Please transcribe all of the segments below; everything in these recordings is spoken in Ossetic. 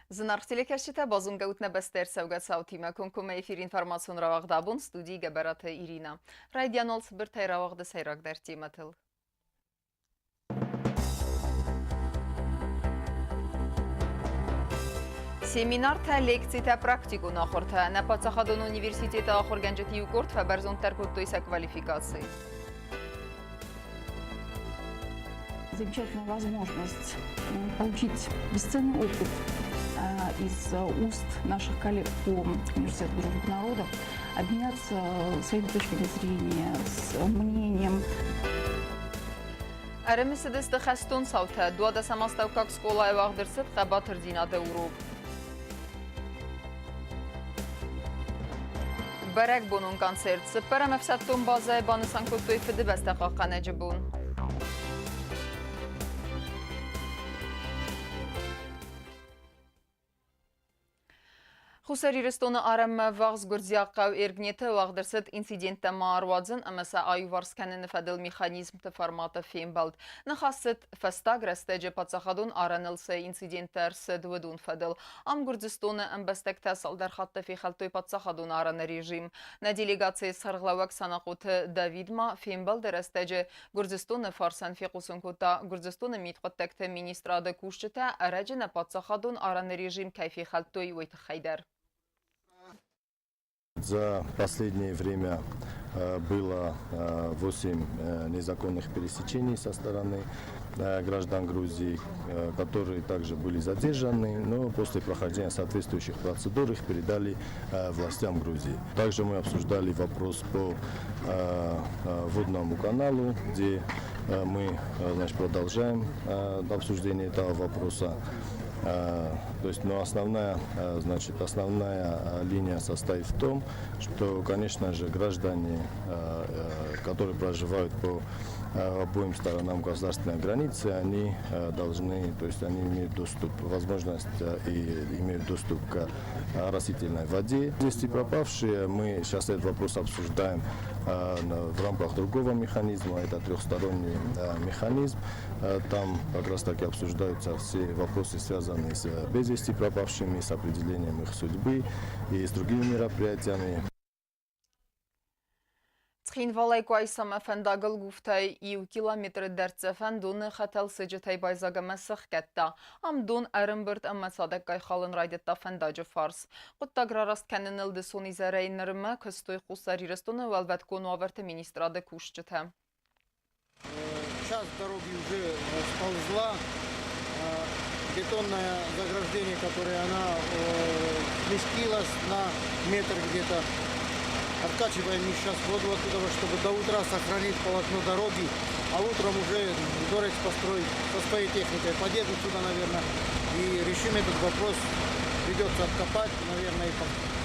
Зынаргъ телекӕсджытӕ, базонгӕ ут нӕ бӕстӕ ӕрцӕугӕ цаутимӕ. Комкоммӕ эфир информацион рауагъд абон студийы Гӕбӕраты Ирина. Райдиан уал цыбыртӕй рауагъды сӕйрагдӕр темӕтыл. Семинартӕ, лекцитӕ, практикон ахуыртӕ. Нӕ паддзахадон университеты ахуыргӕнджыты иу къорд фӕбӕрзонддӕр кодтой сӕ квалификаци. Замечательная возможность получить бесценный опыт из уст наших коллег по Университету дружбы народов, обменяться своими точками зрения, с мнением. Ӕрымысыдысты хӕстон цаутӕ. Дуадӕсӕм астӕуккаг скъолайы уагъд ӕрцыд хъӕбатырдзинады урок. Бӕрӕгбонон концерт цыппӕрӕм ӕфсӕддон базӕйы банысан кодтой Фыдыбӕстӕ хъахъхъӕнӕджы бон. Хуссар Ирыстоны арӕнмӕ ӕввахс гуырдзиаг хъӕу Эргнеты уагъд ӕрцыд инциденттӕ ма ӕруадзын ӕмӕ сӕ аиуварс кӕныны фӕдыл механизмты форматы фембӕлд. Ныхас цыд фӕстаг рӕстӕджы паддзахадон арӕныл цы инциденттӕ ӕрцыд, уыдон фӕдыл. Ам Гуырдзыстоны ӕмбӕстӕгтӕ цалдӕр хатты фехӕлдтой паддзахадон арӕны режим. Нӕ делегацийы сӕргълӕууӕг Санахъоты Давид ма фембӕлды рӕстӕджы Гуырдзыстоны фарсӕн фехъусын кодта, Гуырдзыстоны мидхъуыддӕгты министрады кусджытӕ ӕрӕджы нӕ паддзахадон арӕны режим кӕй фехӕлдтой, уый тыххӕй дӕр. За последнее время было 8 незаконных пересечений со стороны граждан Грузии, которые также были задержаны, но после прохождения соответствующих процедур их передали властям Грузии. Также мы обсуждали вопрос по водному каналу, где мы, значит, продолжаем обсуждение этого вопроса. То есть, но основная, значит, основная линия состоит в том, что, конечно же, граждане, которые проживают по обоим сторонам государственной границы, они должны, то есть они имеют доступ, возможность и имеют доступ к растительной воде. Здесь и пропавшие, мы сейчас этот вопрос обсуждаем в рамках другого механизма, это трехсторонний механизм. Там как раз таки обсуждаются все вопросы, связанные с без вести пропавшими, с определением их судьбы и с другими мероприятиями. Цхинвалӕй Къуайсамӕ фӕндагыл Гуфтӕй иу километры дӕрддзӕфӕн доны хӕтӕл сыджытӕй байдзаг ӕмӕ сӕхгӕдта. Ам дон ӕрӕмбырд ӕмӕ цадӕггай халын райдыдта фӕндаджы фарс. Хъуыддаг рараст кӕныныл дысон изӕрӕй нырмӕ куыстой Хуссар Ирыстоны Уӕлвӕткон уавӕрты министрады кусджытӕ. Часть дороги уже сползла. Бетонное заграждение, которое она сместилась на метр где-то. Откачиваем мы сейчас воду оттуда, чтобы до утра сохранить полотно дороги, а утром уже Дорекс построить со своей техникой. Подъедут сюда, наверное, и решим этот вопрос. Придется откопать, наверное, и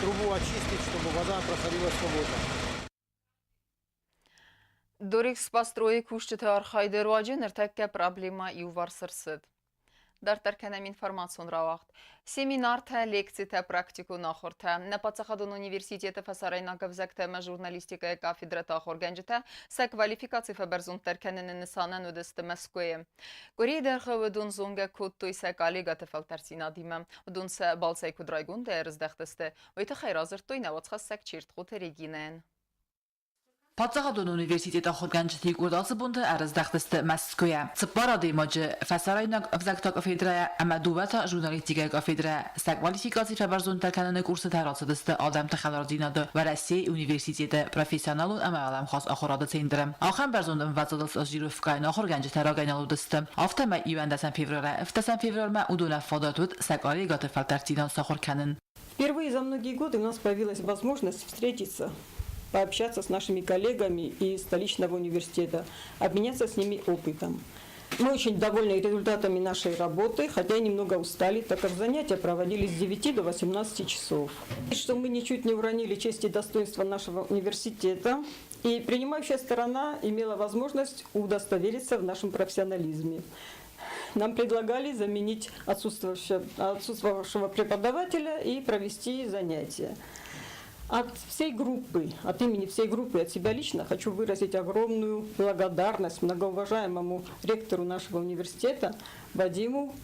трубу очистить, чтобы вода проходила свободно. Дорэкспострой-ы кусджыты архайды руаджы ныртӕккӕ проблемӕ иуварс ӕрцыд. Дарддӕр кӕнӕм информацион рауагъд. Семинартӕ, лекцитӕ, практикон ахуыртӕ. Нӕ паддзахадон университеты фӕсарӕйнаг ӕвзӕгтӕ ӕмӕ журналистикӕйы кафедрӕты ахуыргӕнджытӕ сӕ квалификаци фӕбӕрзонддӕр кӕныны нысанӕн уыдысты Мӕскуыйы. Къуырийы дӕргъы уыдон зонгӕ кодтой сӕ коллегӕты фӕлтӕрддзинадимӕ. Уыдон сӕ балцӕй куыд райгондӕй ӕрыздӕхтысты, уый тыххӕй радзырдтой нӕ уацхӕссӕг Чертхъоты Регинӕйӕн. Паддзахадон университеты ахуыргӕнджыты къорд ацы бонты ӕрыздӕхтысты Мӕскуыйӕ. Цыппар адӕймаджы фӕсарӕйнаг ӕвзӕгты кафедрӕйӕ ӕмӕ дыууӕ та журналистикӕйы кафедрӕ сӕ квалификаци фӕбӕрзонддӕр кӕныны курсытӕ рацыдысты адӕмты хӕлардзинады Уӕрӕсейы университеты профессионалон ӕмӕ уӕлӕмхас ахуырады центры. Ахӕм бӕрзонд ӕмвӕзадыл стажировкӕйы ахуыргӕнджытӕ рагӕй нал уыдысты. Афтӕмӕй иуӕндӕсӕм февралӕй ӕвддӕсӕм февралмӕ уыдонӕн фадат уыд сӕ коллегӕты фӕлтӕрддзинад сахуыр кӕнын. Впервые за многие годы у нас появилась возможность встретиться, пообщаться с нашими коллегами из столичного университета, обменяться с ними опытом. Мы очень довольны результатами нашей работы, хотя и немного устали, так как занятия проводились с 9 до 18 часов. И что мы ничуть не уронили честь и достоинства нашего университета, и принимающая сторона имела возможность удостовериться в нашем профессионализме. Нам предлагали заменить отсутствовавшего преподавателя и провести занятия. От всей группы, от имени всей группы, от себя лично хочу выразить огромную благодарность многоуважаемому ректору нашего университета Вадиму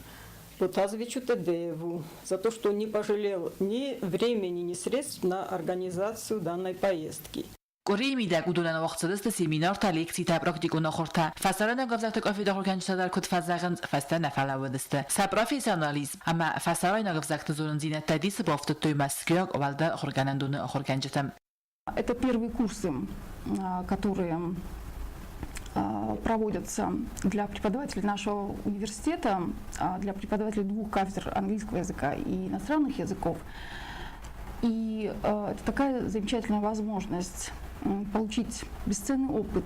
Ботазовичу Тедееву за то, что не пожалел ни времени, ни средств на организацию данной поездки. Къуырийы мидӕг уыдонӕн уагъд цыдысты семинартӕ, лекцитӕ, практикон ахуыртӕ. Фӕсарӕйнаг ӕвзӕгты кафедрӕ ахуыргӕнджытӕ дӕр куыд фӕзӕгъынц, фӕстӕ нӕ фӕлӕууыдысты. Сӕ профессионализм ӕмӕ фӕсарӕйнаг ӕвзӕгты зонындзинӕдтӕ дисы бафтыдтой Мӕскуыйаг уӕлдӕр ахуыргӕнӕндоны ахуыргӕнджытӕм. Это первые курсы, которые проводятся для преподавателей нашего университета, для преподавателей двух кафедр английского языка и иностранных языков. И это такая замечательная возможность получить бесценный опыт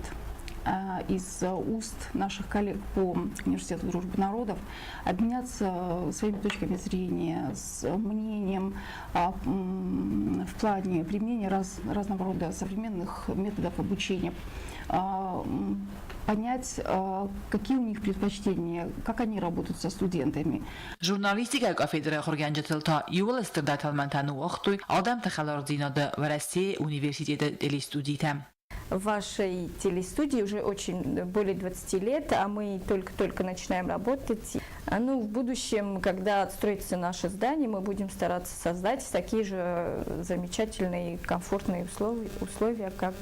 из уст наших коллег по Университету дружбы народов, обменяться своими точками зрения, с мнением в плане применения разного рода современных методов обучения, понять, какие у них предпочтения, как они работают со студентами. Журналистикӕйы кафедрӕйы ахуыргӕнджытыл та иууыл стырдӕр тӕлмӕнтӕ ныууагътой адӕмты хӕлардзинады Уӕрӕсейы университеты телестудитӕ. В вашей телестудии уже очень более 20 лет, а мы только-только начинаем работать. Ну, в будущем, когда отстроится наше здание, мы будем стараться создать такие же замечательные, комфортные условия, как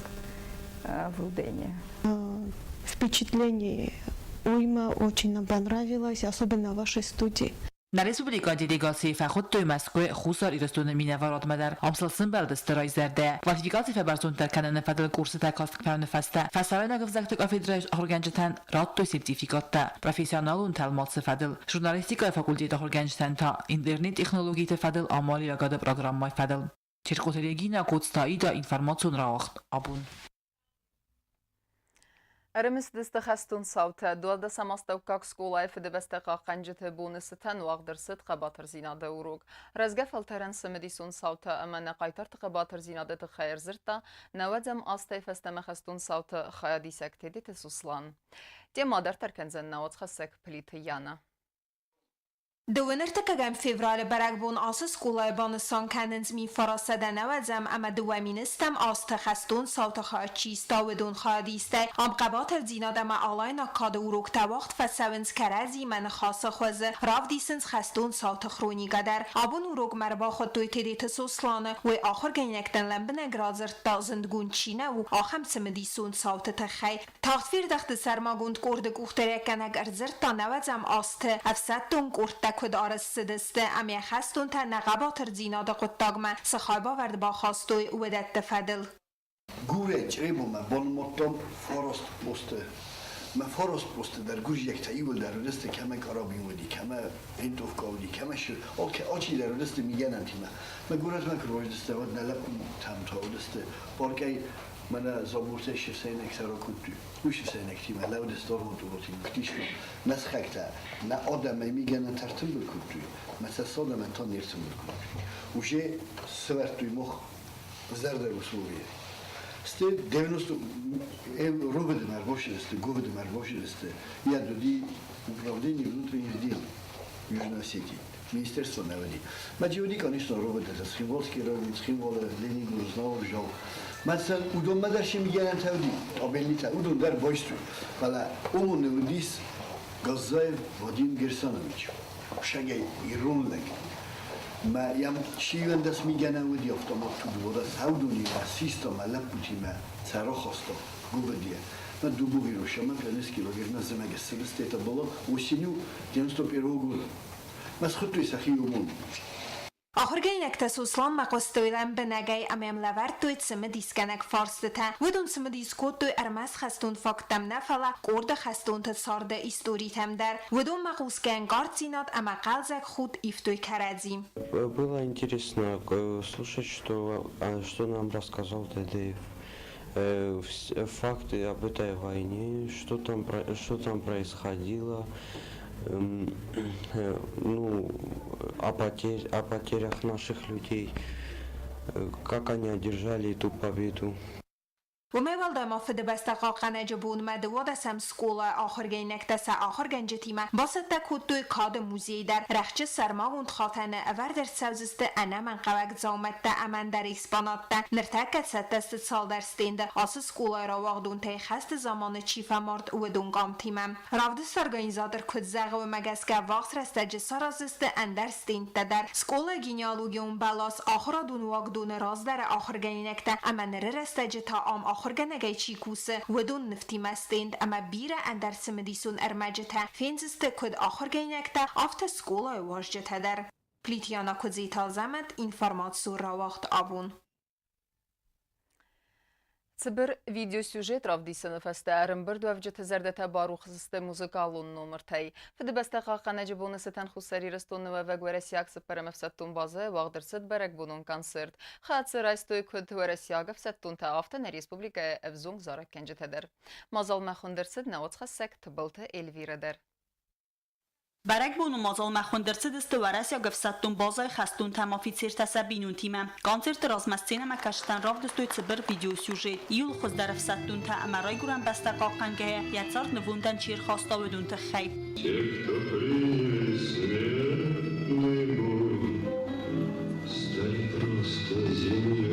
в Рудене. Впечатление уйма, очень нам понравилось, особенно в вашей студии. Нӕ республикӕйы делегацийы фӕхуыдтой Мӕскуыйы Хуссар Ирыстоны минӕварадмӕ дӕр. Ам сыл сымбӕлдысты райзӕрдӕ. Квалификаци фӕбӕрзонддӕр кӕныны фӕдыл курсытӕ каст фӕуыны фӕстӕ фӕсарӕйнаг ӕвзӕгты кафедрӕйы ахуыргӕнджытӕн радтой сертификаттӕ профессионалон тӕлмацы фӕдыл, журналистикӕйы факультеты ахуыргӕнджытӕн та интернет-технологиты фӕдыл амалиуӕгады программӕйы фӕдыл. Теркоты Регина, Коцты Аида, информацион рауагъд абон. Ӕрымысыдысты хӕстон цаутӕ. Дуадӕсӕм астӕуккаг скъолайы Фыдыбӕстӕ хъахъхъӕнджыты боны цытӕн уагъд ӕрцыд хъӕбатырдзинады урок. Рӕзгӕ фӕлтӕрӕн цымыдисон цаутӕ ӕмӕ нӕ хъайтарты хъӕбатырдзинады тыххӕй ӕрдзырдта нӕуӕдзӕм азтӕй фӕстӕмӕ хӕстон цауты хайадисӕг Тедеты Сослан. Темӕ дарддӕр кӕндзӕн нӕ уацхӕссӕг Плиты Яна. Дыууын февралы бӕрӕгбон ацы скъолайы банысан кӕнынц 1990 ӕмӕ 2000 азты хӕстон цауты хайад чи иста, уыдон хайадистӕй. Ам хъӕбатырдзинад ӕмӕ алайнаг кады уроктӕ уагъд фӕцӕуынц кӕрӕдзимӕ ныхасы хуызы, равдисынц хӕстон цауты хроникӕ дӕр. Абон урокмӕ ӕрбахуыдтой Тедеты Сосланы. Уый ахуыргӕнинӕгтӕн лӕмбынӕг радзырдта, зындгонд чи нӕ у, ахӕм цымыдисон цауты тыххӕй. Тагъд фердӕхты сӕрмагонд къорды къухдариуӕггӕнӕг ӕрдзырдта нӕуӕдзӕм азты ӕфсӕддон къордтӕ куыд арӕзт цыдысты ӕмӕ хӕстонтӕ нӕ хъӕбатырдзинады хъуыддагмӕ цы хайбавӕрд бахастой, уыдӕтты фӕдыл. Гурӕй Чъребомӕ банымадтам фараст посты. Мӕ фараст посты дӕр гуырдзиӕгтӕ иууылдӕр уыдысты, кӕмӕ карабин уыди, кӕмӕ винтовка уыди, кӕмӕ алчидӕр уыдысты мигӕнӕнтимӕ. Мӕ горӕтмӕ куы рвӕздысты, уӕд нӕ лӕппутӕм та уыдысты паркӕй мӕнӕ забуртӕй сифсӕйнӕгтӕ ракодтой. Уый сифсӕйнӕгтимӕ лӕудысты аргъуыдтугъотимӕ куыд Нӕ сыхӕгтӕ нӕ адӕмӕй мигӕнӕнтӕ ӕртымбыл кодтой, мӕ сӕ садӕмӕн та не ртымбыл кодтой. Уже сӕвӕрдтой мах зӕрдӕ условия. Сте 90 РОВД-мӕ ӕрбацыдысты, ГОВД-мӕ ӕрбацыдысты, йӕ уыди управление внутренних дел Южной Осетии. Министерство нӕ уыди. Мӕ уыди, конечно, РОВД-тӕ, Цхинвалский район, Цхинвалы, Ленинград, Знауыр, Жау. Мӕ уыдонмӕ дӕр се мигӕнӕнтӕ уыди, табеллитӕ, уыдон дӕр байстой. Фӕлӕ уымон уыдис Газзаев Вадим Герсанович, шагӕй ирон лӕг. Мӕ йӕм сиуӕндӕс мигӕнӕн уыди автомат тудвода саудонимӕ, систа мӕ лӕппутимӕ сӕ рахаста ГУВД-йӕ. Мӕ дубовый рощамӕ пионерский лагерьмӕ зымӕг ссыдысты, это было осенью 91 года. Мӕ схуыдтой сӕхи ОМОН. Ахуыргӕнинӕгтӕ Сосланмӕ хъуыстой лӕмбынӕгӕй ӕмӕ йӕм лӕвӕрдтой цымыдисгӕнӕг фарстытӕ. Уыдон цымыдис кодтой ӕрмӕст хӕстон факттӕм нӕ, фӕлӕ къорды хӕстонты царды историтӕм дӕр. Уыдонмӕ хъусгӕ ӕнкъарддзинад ӕмӕ хъӕлдзӕг худт ивтой кӕрӕдзи. Было интересно слушать, что нам рассказал Тедеев. Факты об этой войне, что там происходило, ну, о потерях наших людей, как они одержали эту победу. Уымӕй уӕлдай ма Фыдыбӕстӕ хъахъхъӕнӕджы бонмӕ дыууадӕсӕм скъолайы ахуыргӕнинӕгтӕ сӕ ахуыргӕнджытимӕ бацӕттӕ кодтой кады музей дӕр. Рӕхджы сӕрмагонд хатӕны ӕвӕрд ӕрцӕудзысты ӕнӕмӕнгхъӕуӕг дзаумӕттӕ ӕмӕ ӕндӕр экспонаттӕ. Ныртӕккӕ цӕттӕ сты цалдӕр стенды, ацы скъолайы рауагъдонтӕй хӕсты заманы чи фӕмард, уыдон къамтимӕ. Равдысты организатор куыд зӕгъы, уымӕ гӕсгӕ ӕввахс рӕстӕджы сараздзысты ӕндӕр стендтӕ дӕр. Скъолайы генеалогион бӕлас ахуырадон уагдоны раздӕры ахуыргӕнинӕгтӕ ӕмӕ ныры рӕстӕджы та ам ахуыргӕнӕгӕй чи кусы, уыдон нывтимӕ стенд ӕмӕ бирӕ ӕндӕр цымыдисон ӕрмӕджытӕ фендзысты куыд ахуыргӕнинӕгтӕ, афтӕ скъолайы уазджытӕ дӕр. Плитьяна Куыдзиты Азӕмӕт, информацион рауагъд абон. Цыбыр видеосюжет равдисыны фӕстӕ ӕрӕмбырдуӕвджыты зӕрдӕтӕ барухс сты музыкалон номыртӕй. Фыдыбӕстӕ хъахъхъӕнӕджы боны цытӕн Хуссар Ирыстоны уӕвӕг уӕрӕсейаг цыппӕрӕм ӕфсӕддон базӕйы уагъд ӕрцыд бӕрӕгбонон концерт. Хӕцы райстой куыд уӕрӕсейаг ӕфсӕддонтӕ, афтӕ нӕ республикӕйы ӕвзонг зарӕггӕнджытӕ дӕр. Мадзалмӕ хуынд ӕрцыд нӕ уацхӕссӕг Тыбылты Эльвирӕ дӕр. Бӕрӕгбоны мадзалмӕ хуынд ӕрцыдысты уӕрӕсейаг ӕфсӕддон базӕйы хӕстонтӕ ӕмӕ офицертӕ сӕ бинонтимӕ. Концерты размӕ сценӕмӕкӕсджытӕн равдыстой цыбыр видеосюжет. Иууыл хуыздӕр ӕфсӕддонтӕ ӕмӕ райгуырӕн бӕстӕ хъахъхъӕнгӕйӕ йӕ цард нывондӕн чи ӕрхаста, уыдон тыххӕй. Те, кто приняли смертный бой, стали просто землей.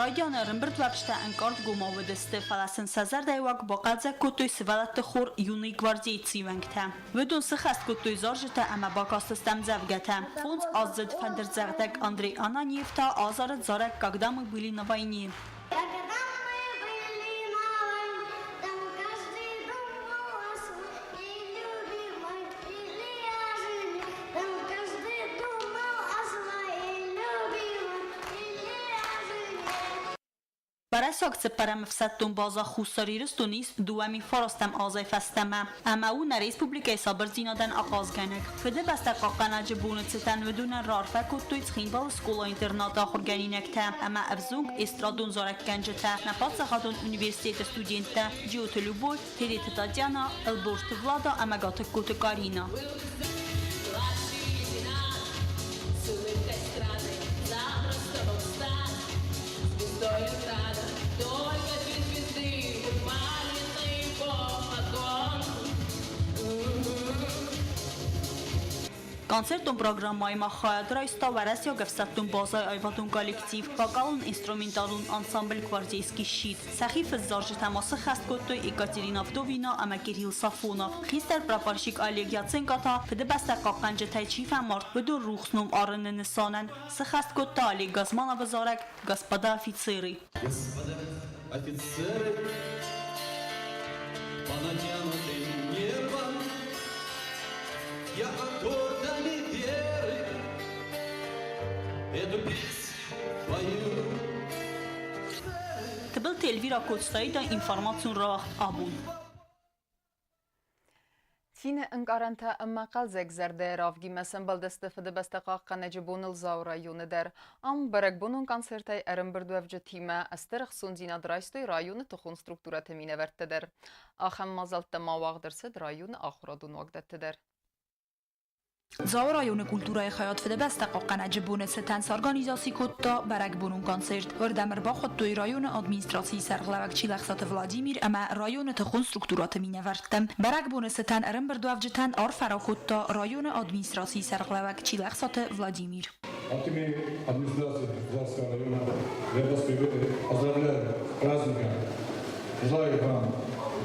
Райдианы ӕрӕмбырдуӕвджытӕ ӕнкъардгомау уыдысты, фӕлӕ сын сӕ зӕрдӕйы уаг бахъӕлдзӕг кодтой сывӕллӕтты хор «Юный гвардейцы» уӕнгтӕ. Уыдон сыххӕст кодтой зарджытӕ ӕмӕ бакастысты ӕмдзӕвгӕтӕ. Фондзаздзыд фӕндырдзӕгъдӕг Андрей Ананиев та азарыд зарӕг «Когда мы были на войне». Когда мы были на войне, там каждый думал о своей любимой или о жене. Там каждый думал о своей любимой или о жене. Уӕрӕсеаг цыппӕрӕм ӕфсӕддон базӕ Хуссар Ирыстоны ис 29 азӕй фӕстӕмӕ ӕмӕ у нӕ республикӕйы сабырдзинадӕн ахъазгӕнӕг. Фыдыбӕстӕ хъахъхъӕнӕджы боны цытӕн уыдонӕн раарфӕ кодтой Цхинвалы скъола-интернаты ахуыргӕнинӕгтӕ ӕмӕ ӕвзонг эстрадон зарӕггӕнджытӕ, нӕ паддзахадон университеты студенттӕ Джиоты Любовь, Тедеты Татьяна, Ӕлборты Влада ӕмӕ Гатыгкоты Карина. Концертон программӕимӕ хайад райста уӕрӕсейаг ӕфсӕддон базӕйы аивадон коллектив, вокалон-инструменталон ансамбль «Гвардейский щит». Сӕхи фыдзарджытӕ ма сыххӕст кодтой Екатерина Вдовина ӕмӕ Кирилл Сафонов. Хистӕр прапорщик Олег Яценко та Фыдыбӕстӕ хъахъхъӕнджытӕй чи фӕмард, уыдон рухс ном арыны нысанӕн сыххӕст кодта Олег Газмановы зарӕг «Господа офицеры». Господа офицеры, по натянутым нервам я аккордами веры эту песню пою. Тыбылты Эльвира Коцтаида информацион рауагъд абон. Цины ӕнкъарӕнтӕ ӕмӕ хъӕлдзӕг зӕрдӕйы равгимӕ сӕмбӕлдысты Фыдыбӕстӕ хъахъхъӕнӕджы боныл Дзауы районы дӕр. Ам бӕрӕгбонон концертӕй ӕрӕмбырдуӕвджытимӕ стыр ӕхцондзинад райстой районы тыхон структурӕты минӕвӕрттӕ дӕр. Ахӕм мадзӕлттӕ ма уагъд ӕрцыд районы ахуырадон уагдӕтты дӕр. Дзауы районы культурӕйы хайад Фыдыбӕстӕ хъахъхъӕнӕджы боны цытӕн сорганизаци кодта бӕрӕгбонон концерт. Уырдӕм ӕрбахуыдтой районы администрацийы сӕргълӕууӕг Чилӕхсаты Владимир ӕмӕ районы тыхон структурӕты минӕвӕрттӕ. Бӕрӕгбоны цытӕн ӕрӕмбырдуӕвджытӕн арфӕ ракодта районы администрацийы сӕргълӕууӕг Чилӕхсаты Владимир. От имени администрации Дзауского района я вас поздравляю с праздником. Желаю вам,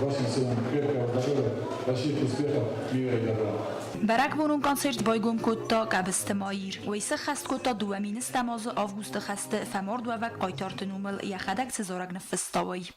вашим семьям крепкого здоровья, больших успехов, мира и добра. Бӕрӕгбонон концерт байгом кодта Къӕбысты Маир. Уый сӕххӕст кодта 2010 азы августы хӕсты фӕмардуӕвӕг хъайтарты номыл йӕхӕдӕг цы зарӕг ныффыста, уый.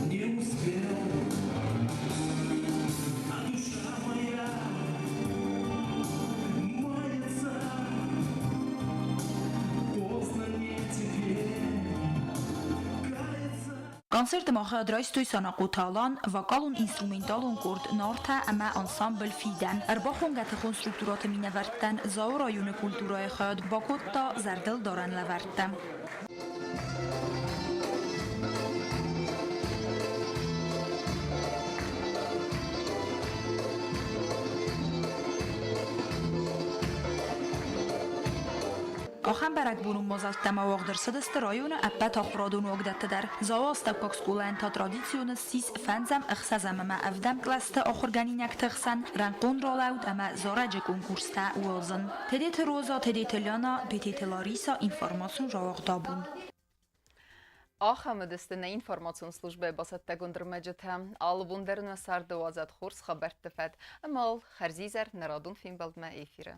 Не успел, а душа моя Концерты ма хайад райстой Санахъоты Алан, вокалон-инструменталон къорд Нартӕ ӕмӕ ансамбль Фидӕн. Ӕрбахонгӕ тыхон структурӕты минӕвӕрттӕн Дзауы районы культурӕйы хайад бакодта зӕрдылдарӕн лӕвӕрттӕ. Ахӕм бӕрӕгбонон мадзӕлттӕ ма уагъд ӕрцыдысты районы ӕппӕт ахуырадон уагдӕтты дӕр. Дзауы астӕуккаг скъолайӕн та традицион ссис фӕндзӕм, ӕхсӕзӕм ӕмӕ ӕвдӕм кълӕсты ахуыргӕнинӕгты хсӕн рӕнхъон ралӕуд ӕмӕ зарӕджы конкурстӕ уадзын. Тедеты Роза, Тедеты Ляна, Бететы Лариса, информацион рауагъдабон. Ахӕм уыдысты нӕ информацион службӕйы бацӕттӕгонд ӕрмӕджытӕ. Алы бон дӕр нӕ царды уадзӕд хорз хабӕртты фӕд ӕмӕ хӕрзизӕр нӕ радон фембӕлдмӕ эфиры.